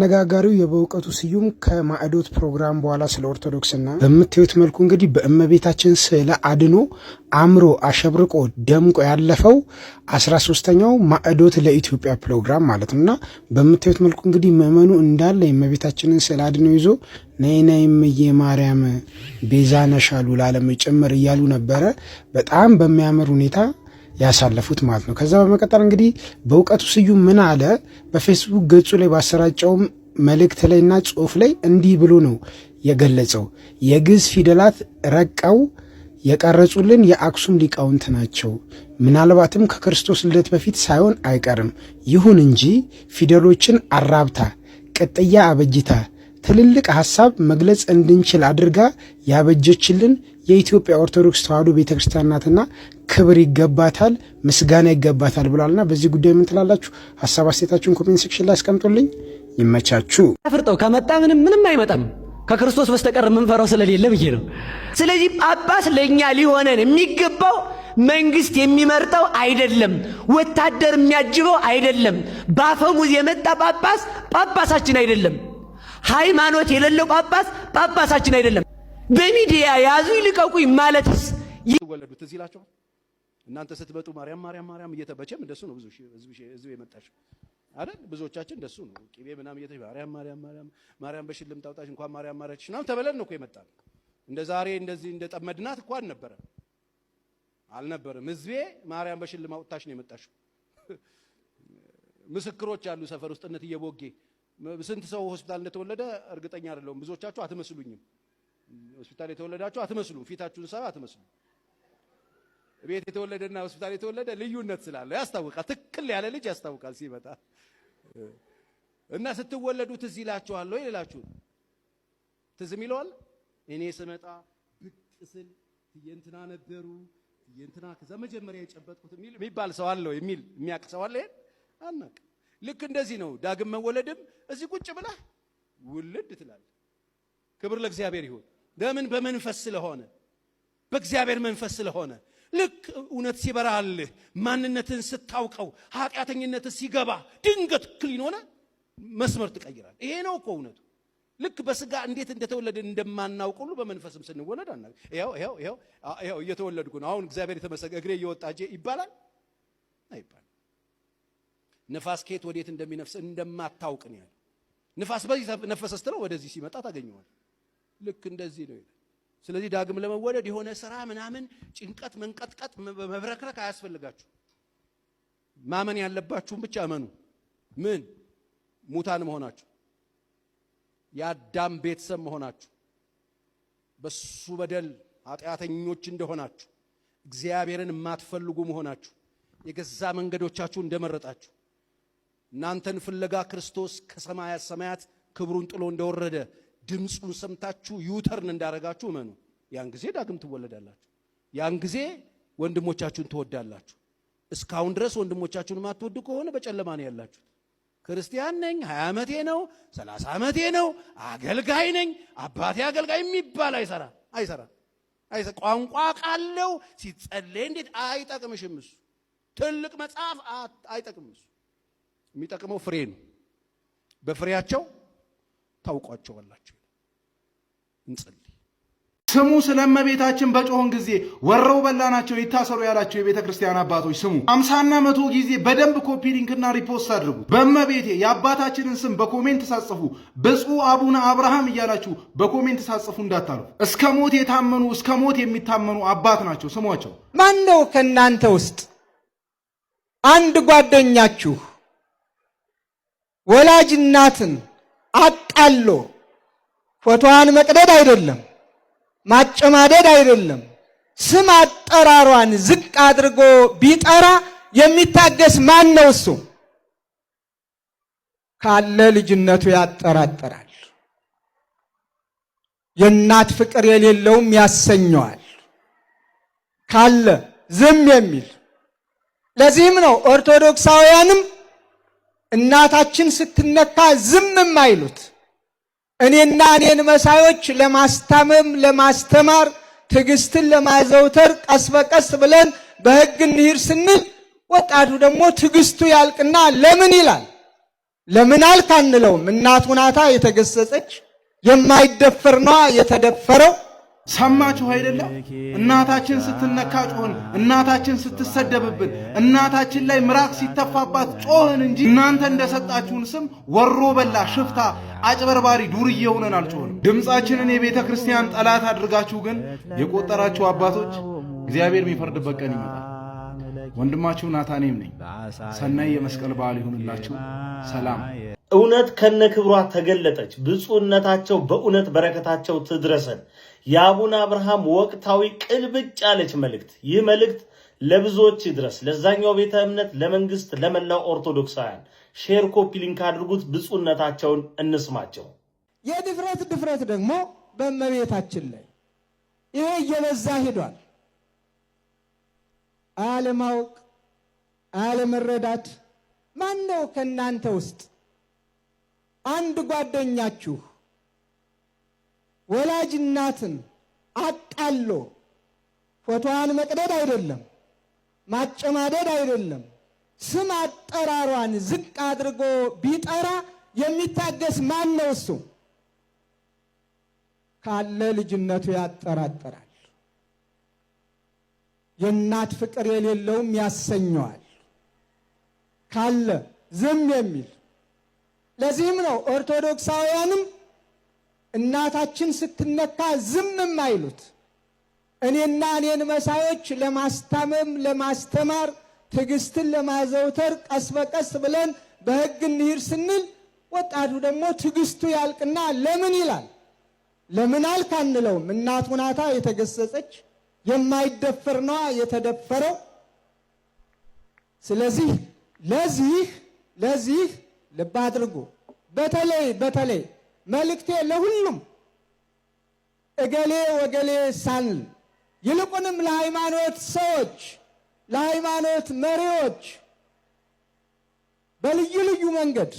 አነጋጋሪው የበእውቀቱ ስዩም ከማዕዶት ፕሮግራም በኋላ ስለ ኦርቶዶክስና በምታዩት መልኩ እንግዲህ በእመቤታችን ስዕለ አድኖ አምሮ አሸብርቆ ደምቆ ያለፈው 13ኛው ማዕዶት ለኢትዮጵያ ፕሮግራም ማለት ነው። እና በምታዩት መልኩ እንግዲህ ምእመኑ እንዳለ የእመቤታችንን ስዕለ አድኖ ይዞ ነይ ነይ እምዬ ማርያም ቤዛ ነሽ አሉ ለዓለም ጭምር እያሉ ነበረ። በጣም በሚያምር ሁኔታ ያሳለፉት ማለት ነው። ከዛ በመቀጠል እንግዲህ በእውቀቱ ስዩም ምን አለ? በፌስቡክ ገጹ ላይ ባሰራጨውም መልእክት ላይና ጽሁፍ ላይ እንዲህ ብሎ ነው የገለጸው። የግዕዝ ፊደላት ረቀው የቀረጹልን የአክሱም ሊቃውንት ናቸው። ምናልባትም ከክርስቶስ ልደት በፊት ሳይሆን አይቀርም። ይሁን እንጂ ፊደሎችን አራብታ ቅጥያ አበጅታ ትልልቅ ሀሳብ መግለጽ እንድንችል አድርጋ ያበጀችልን የኢትዮጵያ ኦርቶዶክስ ተዋሕዶ ቤተክርስቲያን ናትና ክብር ይገባታል፣ ምስጋና ይገባታል ብሏልና በዚህ ጉዳይ ምን ትላላችሁ? ሀሳብ አስተያየታችሁን comment section ላይ አስቀምጡልኝ። ይመቻችሁ። ፍርጠው ከመጣ ምንም ምንም አይመጣም ከክርስቶስ በስተቀር የምንፈራው ስለሌለ ብዬ ነው። ስለዚህ ጳጳስ ለእኛ ሊሆነን የሚገባው መንግስት የሚመርጠው አይደለም፣ ወታደር የሚያጅበው አይደለም። በአፈሙዝ የመጣ ጳጳስ ጳጳሳችን አይደለም። ሃይማኖት የሌለው ጳጳስ ጳጳሳችን አይደለም። በሚዲያ ያዙ ይልቀቁኝ ማለትስ ወለዱ ትዝ ይላችኋል። እናንተ ስትመጡ ማርያም ማርያም ማርያም እየተበቸም እንደሱ ነው። ብዙ ህዝብ የመጣችው አይደል? ብዙዎቻችን እንደሱ ነው። ቅቤ ምናምን እየተ ማርያም ማርያም ማርያም ማርያም በሽልም ታውጣሽ እንኳን ማርያም ማረችሽ ምናምን ተበለን ነው እኮ የመጣነው። እንደ ዛሬ እንደዚህ እንደ ጠመድናት እኮ አልነበረም አልነበረም። ህዝቤ ማርያም በሽልም አውጥታሽ ነው የመጣሽው። ምስክሮች አሉ ሰፈር ውስጥ እነት እየቦጌ ስንት ሰው ሆስፒታል እንደተወለደ እርግጠኛ አይደለሁም። ብዙዎቻችሁ አትመስሉኝም። ሆስፒታል የተወለዳችሁ አትመስሉም። ፊታችሁን ሳይ አትመስሉም። ቤት የተወለደና ሆስፒታል የተወለደ ልዩነት ስላለው ያስታውቃል። ትክክል ያለ ልጅ ያስታውቃል ሲመጣ። እና ስትወለዱ ትዝ ይላችኋል ወይ ይላችሁ ትዝ ይለዋል። እኔ ስመጣ ብቅ ስል የእንትና ነበሩ የእንትና ከዛ መጀመሪያ የጨበጥኩት የሚባል ሰው አለው የሚል የሚያውቅ ሰው አለ። ይሄን አናውቅ። ልክ እንደዚህ ነው ዳግም መወለድም። እዚህ ቁጭ ብለህ ውልድ ትላለህ። ክብር ለእግዚአብሔር ይሁን። ለምን? በመንፈስ ስለሆነ፣ በእግዚአብሔር መንፈስ ስለሆነ። ልክ እውነት ሲበራልህ፣ ማንነትን ስታውቀው፣ ኃጢአተኝነትን ሲገባ ድንገት clean ሆነ መስመር ትቀይራል። ይሄ ነው እኮ እውነቱ። ልክ በስጋ እንዴት እንደተወለድን እንደማናውቅ ሁሉ በመንፈስም ስንወለድ አናውቅ። ይኸው ይኸው ይኸው ይኸው እየተወለድኩ ነው አሁን እግዚአብሔር የተመሰገነ እግሬ እየወጣ እጄ ይባላል አይባልም። ንፋስ ከየት ወዴት እንደሚነፍስ እንደማታውቅ ነው ያለው። ንፋስ በዚህ ነፈሰ ስትለው ወደዚህ ሲመጣ ታገኘዋለህ። ልክ እንደዚህ ነው ይላል። ስለዚህ ዳግም ለመወለድ የሆነ ስራ ምናምን ጭንቀት፣ መንቀጥቀጥ፣ መብረክረክ አያስፈልጋችሁ። ማመን ያለባችሁን ብቻ እመኑ። ምን ሙታን መሆናችሁ፣ የአዳም ቤተሰብ መሆናችሁ፣ በሱ በደል ኃጢአተኞች እንደሆናችሁ፣ እግዚአብሔርን የማትፈልጉ መሆናችሁ፣ የገዛ መንገዶቻችሁ እንደመረጣችሁ፣ እናንተን ፍለጋ ክርስቶስ ከሰማያት ሰማያት ክብሩን ጥሎ እንደወረደ ድምፁን ሰምታችሁ U-turn እንዳረጋችሁ እመኑ። ያን ጊዜ ዳግም ትወለዳላችሁ። ያን ጊዜ ወንድሞቻችሁን ትወዳላችሁ። እስካሁን ድረስ ወንድሞቻችሁን የማትወዱ ከሆነ በጨለማ ነው ያላችሁት። ክርስቲያን ነኝ፣ 20 ዓመቴ ነው፣ 30 ዓመቴ ነው፣ አገልጋይ ነኝ፣ አባቴ አገልጋይ የሚባል አይሰራ አይሰራ አይሰራ። ቋንቋ ቃለው ሲጸለይ እንዴት አይጠቅምሽም። እሱ ትልቅ መጽሐፍ አይጠቅምም። እሱ የሚጠቅመው ፍሬ ነው። በፍሬያቸው ታውቋቸዋላችሁ። እንጸልይ። ስሙ ስለ እመቤታችን በጮሆን ጊዜ ወረው በላናቸው ይታሰሩ ያላቸው የቤተ ክርስቲያን አባቶች ስሙ። 50ና 100 ጊዜ በደንብ copy link ና repost አድርጉት። በእመቤቴ የአባታችንን ስም በ comment ሳጽፉ ብፁዕ አቡነ አብርሃም እያላችሁ በ comment ሳጽፉ እንዳታልፉ። እስከ ሞት የታመኑ እስከ ሞት የሚታመኑ አባት ናቸው። ስሟቸው። ማን ነው ከእናንተ ውስጥ አንድ ጓደኛችሁ ወላጅ እናትን አጣሎ ፎቶዋን መቅደድ አይደለም፣ ማጨማደድ አይደለም፣ ስም አጠራሯን ዝቅ አድርጎ ቢጠራ የሚታገስ ማን ነው? እሱ ካለ ልጅነቱ ያጠራጥራል። የእናት ፍቅር የሌለውም ያሰኘዋል። ካለ ዝም የሚል። ለዚህም ነው ኦርቶዶክሳውያንም እናታችን ስትነካ ዝም የማይሉት። እኔና እኔን መሳዮች ለማስታመም ለማስተማር ትዕግስትን ለማዘውተር ቀስ በቀስ ብለን በሕግ እንሂድ ስንል ወጣቱ ደግሞ ትዕግስቱ ያልቅና ለምን ይላል። ለምን አልክ አንለውም። እናቱ ናታ የተገሰጸች፣ የማይደፈር ነዋ የተደፈረው። ሰማችሁ አይደለም? እናታችን ስትነካ ጮህን፣ እናታችን ስትሰደብብን፣ እናታችን ላይ ምራቅ ሲተፋባት ጮህን እንጂ እናንተ እንደሰጣችሁን ስም ወሮ በላ፣ ሽፍታ፣ አጭበርባሪ፣ ዱርዬ ሆነን አልጮህንም። ድምፃችንን የቤተ ክርስቲያን ጠላት አድርጋችሁ ግን የቆጠራችሁ አባቶች እግዚአብሔር የሚፈርድበት ቀን ይመጣል። ወንድማችሁ ናታኔም ነኝ። ሰናይ የመስቀል በዓል ይሁንላችሁ። ሰላም። እውነት ከነ ክብሯ ተገለጠች። ብፁዕነታቸው በእውነት በረከታቸው ትድረሰን። የአቡነ አብርሃም ወቅታዊ ቅልብጭ ያለች መልእክት። ይህ መልእክት ለብዙዎች ይድረስ። ለዛኛው ቤተ እምነት፣ ለመንግስት፣ ለመላው ኦርቶዶክሳውያን share፣ copy link አድርጉት። ብፁዕነታቸውን እንስማቸው። የድፍረት ድፍረት ደግሞ በእመቤታችን ላይ ይሄ እየበዛ ሄዷል። አለማወቅ፣ አለመረዳት። ማን ነው ከእናንተ ውስጥ አንድ ጓደኛችሁ ወላጅ እናትን አቃሎ ፎቶዋን መቅደድ አይደለም፣ ማጨማደድ አይደለም፣ ስም አጠራሯን ዝቅ አድርጎ ቢጠራ የሚታገስ ማን ነው? እሱ ካለ ልጅነቱ ያጠራጥራል። የእናት ፍቅር የሌለውም ያሰኘዋል። ካለ ዝም የሚል። ለዚህም ነው ኦርቶዶክሳውያንም እናታችን ስትነካ ዝም የማይሉት። እኔና እኔን መሳዮች ለማስታመም፣ ለማስተማር፣ ትዕግስትን ለማዘውተር ቀስ በቀስ ብለን በሕግ እንሂድ ስንል ወጣቱ ደግሞ ትዕግስቱ ያልቅና ለምን ይላል። ለምን አልክ አንለውም። እናቱ ናታ የተገሰጸች፣ የማይደፈር ነዋ የተደፈረው። ስለዚህ ለዚህ ልብ አድርጉ። በተለይ በተለይ መልእክቴ ለሁሉም እገሌ ወገሌ ሳንል ይልቁንም ለሃይማኖት ሰዎች፣ ለሃይማኖት መሪዎች በልዩ ልዩ መንገድ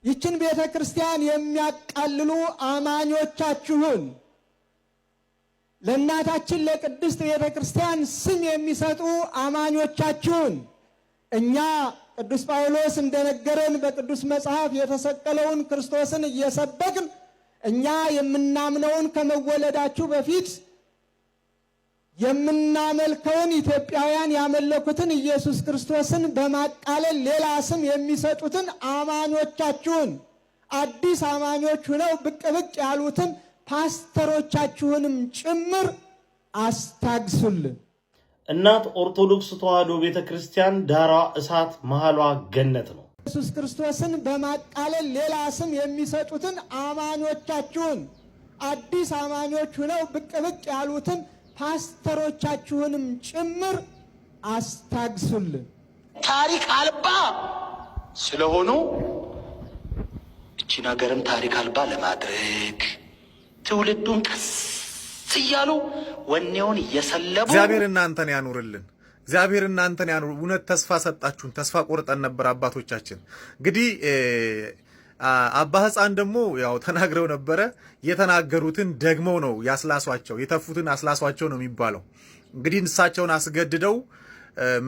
ይችን ቤተ ክርስቲያን የሚያቃልሉ አማኞቻችሁን፣ ለእናታችን ለቅድስት ቤተ ክርስቲያን ስም የሚሰጡ አማኞቻችሁን፣ እኛ ቅዱስ ጳውሎስ እንደነገረን በቅዱስ መጽሐፍ የተሰቀለውን ክርስቶስን እየሰበክን፣ እኛ የምናምነውን ከመወለዳችሁ በፊት የምናመልከውን፣ ኢትዮጵያውያን ያመለኩትን ኢየሱስ ክርስቶስን በማቃለል ሌላ ስም የሚሰጡትን አማኞቻችሁን፣ አዲስ አማኞች ሆነው ብቅ ብቅ ያሉትን ፓስተሮቻችሁንም ጭምር አስታግሱልን። እናት ኦርቶዶክስ ተዋሕዶ ቤተ ክርስቲያን ዳሯ እሳት መሃሏ ገነት ነው። ኢየሱስ ክርስቶስን በማቃለል ሌላ ስም የሚሰጡትን አማኞቻችሁን፣ አዲስ አማኞች ሆነው ብቅ ብቅ ያሉትን ፓስተሮቻችሁንም ጭምር አስታግሱልን። ታሪክ አልባ ስለሆኑ እቺን ሀገርም ታሪክ አልባ ለማድረግ ትውልዱን ቀስ እያሉ ወኔውን እየሰለቡ እግዚአብሔር እናንተን ያኑርልን። እግዚአብሔር እናንተን ያኑር። እውነት ተስፋ ሰጣችሁን። ተስፋ ቆርጠን ነበር አባቶቻችን። እንግዲህ አባ ሕፃን ደግሞ ያው ተናግረው ነበረ። የተናገሩትን ደግመው ነው ያስላሷቸው፣ የተፉትን አስላሷቸው ነው የሚባለው። እንግዲህ እሳቸውን አስገድደው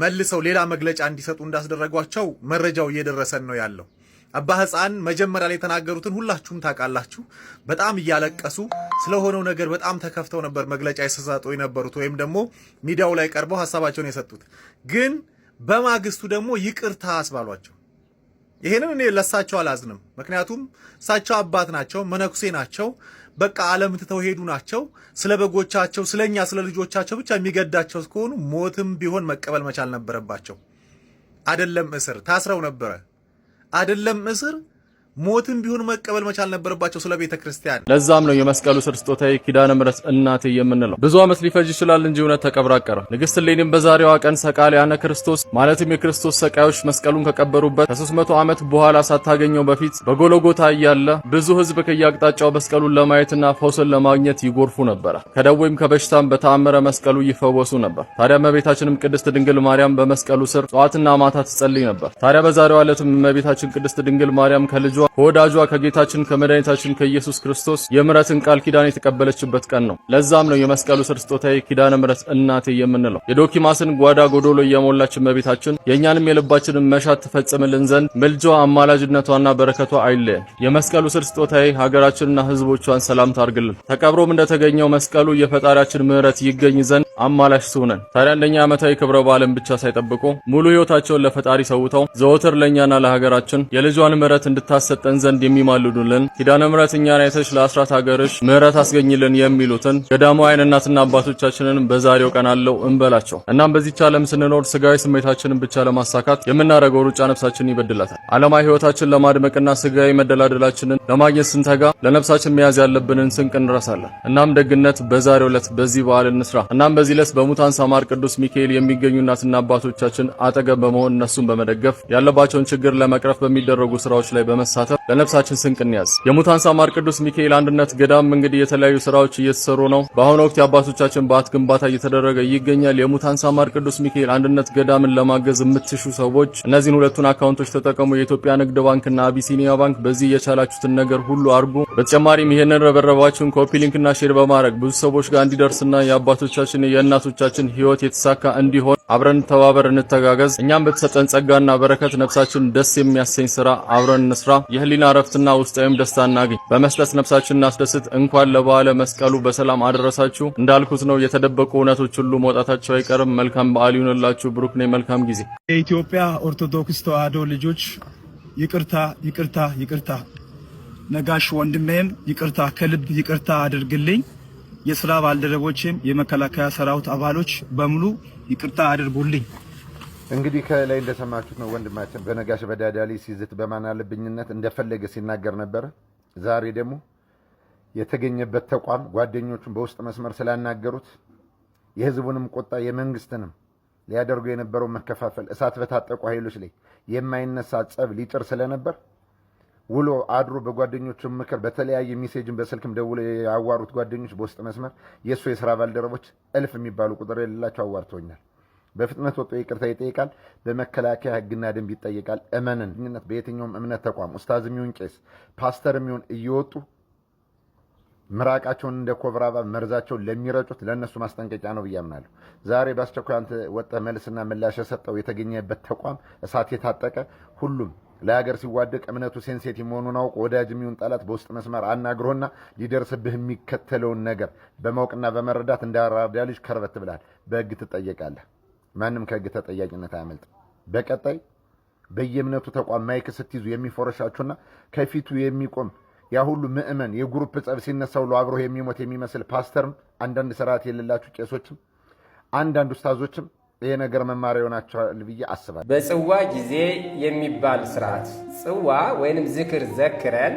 መልሰው ሌላ መግለጫ እንዲሰጡ እንዳስደረጓቸው መረጃው እየደረሰን ነው ያለው። አባ ሕፃን መጀመሪያ ላይ የተናገሩትን ሁላችሁም ታውቃላችሁ። በጣም እያለቀሱ ስለሆነው ነገር በጣም ተከፍተው ነበር መግለጫ የሰጡ የነበሩት ወይም ደግሞ ሚዲያው ላይ ቀርበው ሀሳባቸውን የሰጡት። ግን በማግስቱ ደግሞ ይቅርታ አስባሏቸው። ይሄንን እኔ ለሳቸው አላዝንም። ምክንያቱም እሳቸው አባት ናቸው፣ መነኩሴ ናቸው። በቃ ዓለም ትተው ሄዱ ናቸው። ስለ በጎቻቸው፣ ስለኛ፣ ስለ ልጆቻቸው ብቻ የሚገዳቸው ከሆኑ ሞትም ቢሆን መቀበል መቻል ነበረባቸው። አደለም እስር ታስረው ነበረ። አደለም እስር ሞትም ቢሆን መቀበል መቻል ነበረባቸው ስለ ቤተ ክርስቲያን። ለዛም ነው የመስቀሉ ስር ስጦታዬ ኪዳነ ምሕረት እናቴ የምንለው። ብዙ ዓመት ሊፈጅ ይችላል እንጂ እውነት ተቀብራ አትቀርም። ንግሥት እሌኒም በዛሬዋ ቀን ሰቃልያነ ክርስቶስ ማለትም የክርስቶስ ሰቃዮች መስቀሉን ከቀበሩበት ከ300 ዓመት በኋላ ሳታገኘው በፊት በጎልጎታ እያለ ብዙ ሕዝብ ከየአቅጣጫው መስቀሉን ለማየትና ፈውስን ለማግኘት ይጎርፉ ነበረ። ከደዌም ከበሽታም በተአምረ መስቀሉ ይፈወሱ ነበር። ታዲያ እመቤታችንም ቅድስት ድንግል ማርያም በመስቀሉ ስር ጠዋትና ማታ ትጸልይ ነበር። ታዲያ በዛሬዋ ዕለትም እመቤታችን ቅድስት ድንግል ማርያም ከልጇ ከወዳጇ ከጌታችን ከመድኃኒታችን ከኢየሱስ ክርስቶስ የምሕረትን ቃል ኪዳን የተቀበለችበት ቀን ነው። ለዛም ነው የመስቀሉ ስር ስጦታዬ ኪዳነ ምሕረት እናቴ የምንለው። የዶኪማስን ጓዳ ጎዶሎ እየሞላች እመቤታችን የእኛንም የልባችንን መሻት ትፈጽምልን ዘንድ ምልጃዋ፣ አማላጅነቷና በረከቷ አይለየን። የመስቀሉ ስር ስጦታዬ ሀገራችንና ሕዝቦቿን ሰላም ታርግልን። ተቀብሮም እንደተገኘው መስቀሉ የፈጣሪያችን ምሕረት ይገኝ ዘንድ አማላጅ ትሁነን። ታዲያ አንደኛ ዓመታዊ ክብረ በዓልን ብቻ ሳይጠብቁ ሙሉ ሕይወታቸውን ለፈጣሪ ሰውተው ዘወትር ለእኛና ለሀገራችን የልጇን ምሕረት እንድታሰጠን ዘንድ የሚማልዱልን፣ ኪዳነ ምሕረት እኛን አይተሽ ለአስራት ሀገርሽ ምሕረት አስገኝልን የሚሉትን ገዳማውያን እናትና አባቶቻችንን በዛሬው ቀን አለው እንበላቸው። እናም በዚች ዓለም ስንኖር ስጋዊ ስሜታችንን ብቻ ለማሳካት የምናደርገው ሩጫ ነፍሳችንን ይበድላታል። ዓለማዊ ሕይወታችን ለማድመቅና ስጋዊ መደላደላችንን ለማግኘት ስንተጋ ለነፍሳችን መያዝ ያለብንን ስንቅ እንረሳለን። እናም ደግነት በዛሬው ዕለት በዚህ በዓል እንስራ። እናም በዚህ ዕለት በሙታን ሳማር ቅዱስ ሚካኤል የሚገኙ እናትና አባቶቻችን አጠገብ በመሆን እነሱን በመደገፍ፣ ያለባቸውን ችግር ለመቅረፍ በሚደረጉ ስራዎች ላይ በመሳተፍ ለነፍሳችን ስንቅ እንያዝ። የሙታን ሳማር ቅዱስ ሚካኤል አንድነት ገዳም እንግዲህ የተለያዩ ስራዎች እየተሰሩ ነው። በአሁኑ ወቅት የአባቶቻችን በዓት ግንባታ እየተደረገ ይገኛል። የሙታን ሳማር ቅዱስ ሚካኤል አንድነት ገዳምን ለማገዝ የምትሹ ሰዎች እነዚህን ሁለቱን አካውንቶች ተጠቀሙ። የኢትዮጵያ ንግድ ባንክና አቢሲኒያ ባንክ። በዚህ የቻላችሁትን ነገር ሁሉ አድርጉ። በተጨማሪም ይሄንን ረበረባችሁን copy link ና share በማድረግ ብዙ ሰዎች ጋር እንዲደርስና የአባቶቻችን የእናቶቻችን ህይወት የተሳካ እንዲሆን አብረን ተባበር፣ እንተጋገዝ። እኛም በተሰጠን ጸጋና በረከት ነፍሳችን ደስ የሚያሰኝ ስራ አብረን እንስራ። የህሊና እረፍትና ውስጣዊም ደስታ እናግኝ። በመስጠት ነፍሳችን እናስደስት። እንኳን ለበዓለ መስቀሉ በሰላም አደረሳችሁ። እንዳልኩት ነው፣ የተደበቁ እውነቶች ሁሉ መውጣታቸው አይቀርም። መልካም በዓል ይሁንላችሁ። ብሩክ ነኝ። መልካም ጊዜ። የኢትዮጵያ ኦርቶዶክስ ተዋሕዶ ልጆች ይቅርታ፣ ይቅርታ፣ ይቅርታ። ነጋሽ ወንድሜም ይቅርታ፣ ከልብ ይቅርታ አድርግልኝ። የስራ ባልደረቦቼም የመከላከያ ሰራዊት አባሎች በሙሉ ይቅርታ አድርጉልኝ። እንግዲህ ከላይ እንደሰማችሁት ነው፣ ወንድማችን በነጋሽ በዳዳሊ ሲዝት በማናለብኝነት እንደፈለገ ሲናገር ነበረ። ዛሬ ደግሞ የተገኘበት ተቋም ጓደኞቹን በውስጥ መስመር ስላናገሩት የህዝቡንም ቁጣ፣ የመንግስትንም ሊያደርጉ የነበረው መከፋፈል፣ እሳት በታጠቁ ኃይሎች ላይ የማይነሳ ጸብ ሊጭር ስለነበር ውሎ አድሮ በጓደኞቹ ምክር በተለያየ message ን በስልክም ደውሎ ያዋሩት ጓደኞች በውስጥ መስመር የእሱ የስራ ባልደረቦች እልፍ የሚባሉ ቁጥር የሌላቸው አዋርተውኛል። በፍጥነት ወጥቶ ይቅርታ ይጠይቃል። በመከላከያ ሕግና ደንብ ይጠይቃል። እመንን በየትኛውም እምነት ተቋም ኡስታዝም ይሁን ቄስ፣ ፓስተርም ይሁን እየወጡ ምራቃቸውን እንደ ኮብራ እባብ መርዛቸውን ለሚረጩት ለእነሱ ማስጠንቀቂያ ነው ብዬ አምናለሁ። ዛሬ በአስቸኳይ አንተ ወጥተህ መልስና ምላሽ የሰጠው የተገኘበት ተቋም እሳት የታጠቀ፣ ሁሉም ለሀገር ሲዋደቅ እምነቱ sensitive መሆኑን አውቆ ወዳጅ የሚሆን ጠላት በውስጥ መስመር አናግሮና ሊደርስብህ የሚከተለውን ነገር በማወቅና በመረዳት እንደ አራዳ ልጅ ከርበት ብለሃል። በህግ ትጠየቃለህ። ማንም ከህግ ተጠያቂነት አያመልጥም። በቀጣይ በየእምነቱ ተቋም mic ስትይዙ የሚፎረሻችሁና ከፊቱ የሚቆም ያ ሁሉ ምእመን የ group ጸብ ሲነሳ ሁሉ አብሮህ የሚሞት የሚመስል ፓስተርም፣ አንዳንድ ስርዓት የሌላችሁ ቄሶችም፣ አንዳንድ ኡስታዞችም ይሄ ነገር መማሪያ ይሆናቸዋል ብዬ አስባለሁ። በጽዋ ጊዜ የሚባል ስርዓት፣ ጽዋ ወይንም ዝክር ዘክረን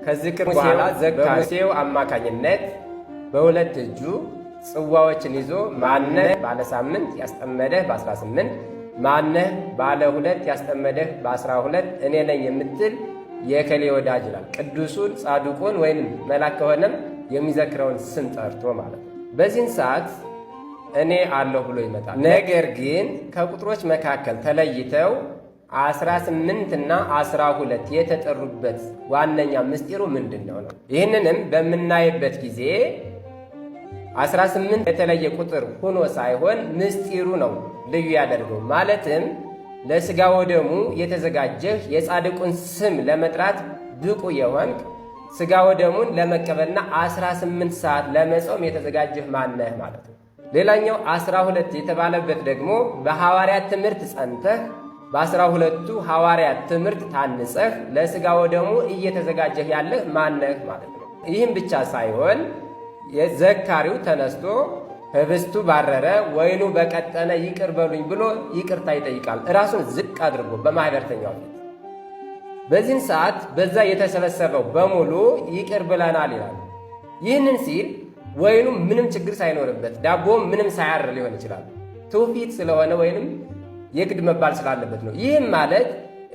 ከዝክር በኋላ በሙሴው አማካኝነት በሁለት እጁ ጽዋዎችን ይዞ ማነህ ባለ ሳምንት ያስጠመደህ በ18፣ ማነህ ባለ ሁለት ያስጠመደህ በ12፣ እኔ ነኝ የምትል የከሌ ወዳጅ ይላል። ቅዱሱን ጻድቁን ወይንም መላክ ከሆነም የሚዘክረውን ስም ጠርቶ ማለት ነው። በዚህን ሰዓት እኔ አለሁ ብሎ ይመጣል። ነገር ግን ከቁጥሮች መካከል ተለይተው 18 እና 12 የተጠሩበት ዋነኛ ምስጢሩ ምንድን ነው ነው? ይህንንም በምናይበት ጊዜ 18 የተለየ ቁጥር ሆኖ ሳይሆን ምስጢሩ ነው ልዩ ያደርገው። ማለትም ለሥጋ ወደሙ የተዘጋጀህ፣ የጻድቁን ስም ለመጥራት ብቁ የሆንክ፣ ሥጋ ወደሙን ለመቀበልና 18 ሰዓት ለመጾም የተዘጋጀህ ማነህ ማለት ነው። ሌላኛው 12 የተባለበት ደግሞ በሐዋርያት ትምህርት ጸንተህ፣ በ12ቱ ሐዋርያት ትምህርት ታንጸህ ለሥጋ ወደሙ እየተዘጋጀህ ያለህ ማነህ ማለት ነው። ይህም ብቻ ሳይሆን የዘካሪው ተነስቶ ህብስቱ ባረረ ወይኑ በቀጠነ ይቅር በሉኝ ብሎ ይቅርታ ይጠይቃል። ራሱን ዝቅ አድርጎ በማህበርተኛው ፊት። በዚህን ሰዓት በዛ የተሰበሰበው በሙሉ ይቅር ብለናል ይላል። ይህንን ሲል ወይኑ ምንም ችግር ሳይኖርበት፣ ዳቦም ምንም ሳያር ሊሆን ይችላል። ትውፊት ስለሆነ ወይንም የግድ መባል ስላለበት ነው። ይህም ማለት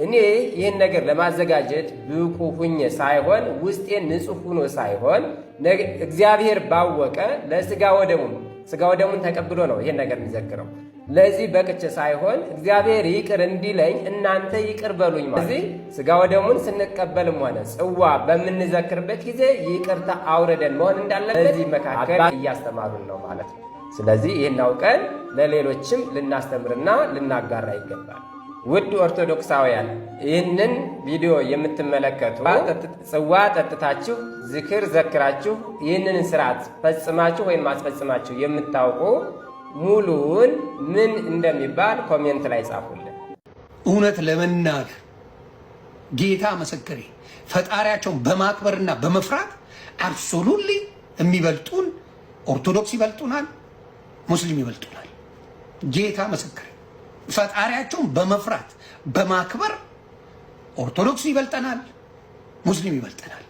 እኔ ይህን ነገር ለማዘጋጀት ብቁ ሁኜ ሳይሆን፣ ውስጤ ንጹሕ ሁኖ ሳይሆን፣ እግዚአብሔር ባወቀ ለስጋ ወደሙ ስጋ ወደሙን ተቀብሎ ነው ይህን ነገር የሚዘክረው። ለዚህ በቅቼ ሳይሆን እግዚአብሔር ይቅር እንዲለኝ እናንተ ይቅር በሉኝ ማለት። ስለዚህ ስጋ ወደሙን ስንቀበልም ሆነ ጽዋ በምንዘክርበት ጊዜ ይቅርታ አውርደን መሆን እንዳለበት በዚህ መካከል እያስተማሩን ነው ማለት ነው። ስለዚህ ይህን አውቀን ለሌሎችም ልናስተምርና ልናጋራ ይገባል። ውድ ኦርቶዶክሳውያን፣ ይህንን ቪዲዮ የምትመለከቱ ጽዋ ጠጥታችሁ፣ ዝክር ዘክራችሁ፣ ይህንን ስርዓት ፈጽማችሁ ወይም አስፈጽማችሁ የምታውቁ ሙሉውን ምን እንደሚባል comment ላይ ጻፉልን። እውነት ለመናገር ጌታ ምስክሬ፣ ፈጣሪያቸውን በማክበርና በመፍራት absolutely የሚበልጡን ኦርቶዶክስ ይበልጡናል፣ ሙስሊም ይበልጡናል። ጌታ ምስክሬ፣ ፈጣሪያቸውን በመፍራት በማክበር ኦርቶዶክስ ይበልጠናል፣ ሙስሊም ይበልጠናል።